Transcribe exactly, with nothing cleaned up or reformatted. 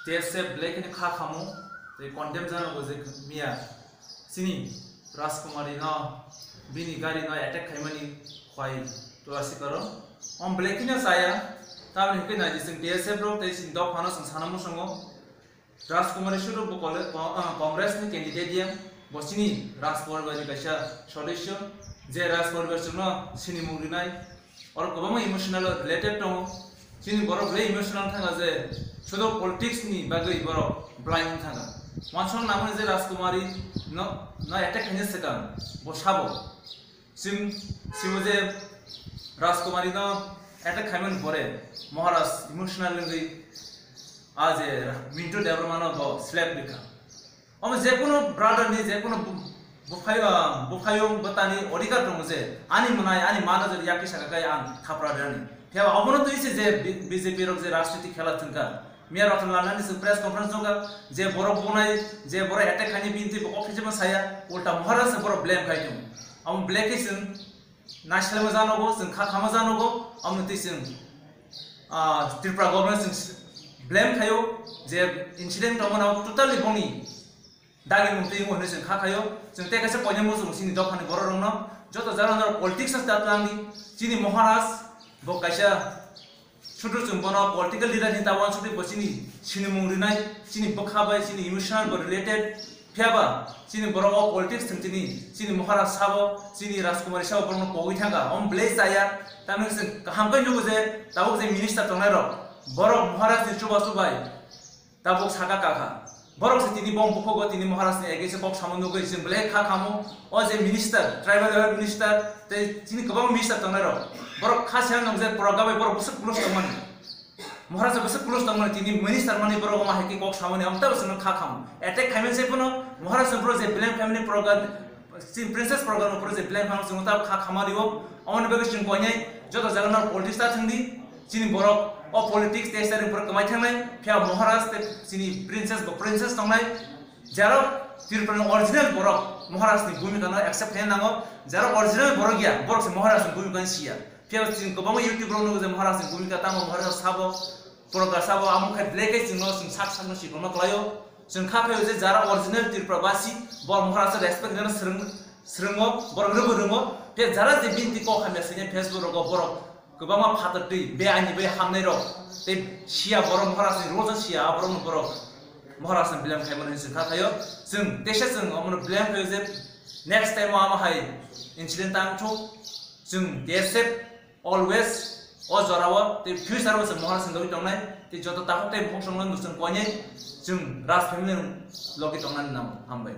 T S F belai kheno kha khamo, tei condemn jana bo je miya chini Rajkumari no bini gari no attack khaimani khwai to asi karo. Om belai kheno chaya, tamni hwnkhe nai je chwng T S F rok tei chini dophano chwng sana muchungo. Rajkumari sudu bo kole-, ko-, ah, Congress ni candidate ya, bo chini Raj poribar ni kaisa sodosyo, je Raj poribar chwngno sinimung rinai, oro kwbangma emotional related tongo. Chini borok belai emotional thanga je sudu politics ni bagwi borok blind thanga. Wansong namani je Rajkumari no, no attack khaina swkang bo sabo. Chwng simo je Rajkumari no attack khaimani pore Maharaj emotional wngwi a je Mintu Debbarma no bo slap rikha. Omo jekunu brother ni, jekunu bu-, buphai-, ah, buphayung bwtani odhikar tongo je ani mwnai, ani mano je yakti saka kai ang thapra rani. Phiya obono twi se je B-, B J P rok je rajniti khela thwngkha. Miya Ratan Lal nani se press conference jokha, je borok bunai, je borok attack khaini bini twi bo kok khe jema saya, ulta Maharaj se borok blame khai tongo. Omo black khe chwng naiselma janogo, chwng kha khama janogo, omo twi chwng, ah, Tripura government chwng blame khaio, je incident tongmani abo totally boni dagimung twi wngo hinwi chwng kha khaio. Chwng tei kaisa poina muchung chini dophani borok rokno joto jaga no politics o ta twlangdi. Chini Maharaj bo kaisa sudu chwng bono political leader hinwi ta uansukdi, bo chini sinimung rinai, chini bwkha bai chini emotional bo related. Phiya ba chini borok o politics thwng chini, chini Maharaj sabo, chini Rajkumari sabo borokno pogwi thangkha. Om belai chaya, tamni chwng kaham khe nugo je tabuk je minister tongnai rok, borok Maharaj ni chubachu bai tabuk saka kakha. Borok se tini bom bukhugo tini Maharaj ni against kok samo nugwi chwng belai kha khamo. O je minister, tribal welfare minister, tei chini kwbangma minister tongnai rok, borok kha se nung je proga bai borok bwswk plus tongmani. Maharaj bwswk plus tongmani, tini minister mani borok ma hai khe kok samani, amtabo chwngno kha khamo. Attack khaimani se phano Maharaj ni borok je blame khaimani proga, chini princess program no pura je blame khaimani chwng ta kha khama rio. Amoni bagwi chwng koinai joto jaga no politics ta thwngdi. Chini borok o politics tei staring pura kwmai thangnai. Phiya Maharaj tei chini princess bo princess tongnai. Jarok Tripura ni original borok Maharaj ni bhumika no accept khaina nango. Jarok original borok ya, borok se Maharaj ni bhumika no siya. Phiya chini kwbangma YouTube rok nugo je Maharaj ni bhumika tamo, Maharaj sabo, program sabo, amo khai belai khe chwngno chwng sak sakno sikongma kwlaio. Chwng kha khaio je jara original Tripura basi, bo Maharaj respect rwna swrwng-, swrwngo, borok rwbo rwngo. Phiya jara je binti kok hamya sini Facebook rogo borok kwbangma phatar twi be ani bai hamnai rok tei siya borok Maharaj ni role siya, a borok no borok Maharaj ni blame khaimani hinwi chwng kha khaio. Chwng teisa chwng omono blame khaio je next time o amo hai incident tang thuk. Chwng T S F always o jorao tei future o chwng Maharaj ni logi tongnai, tei joto takhuk tei bukhuk songno chwng koinai chwng Raj family logi tongnani nango. Hambai.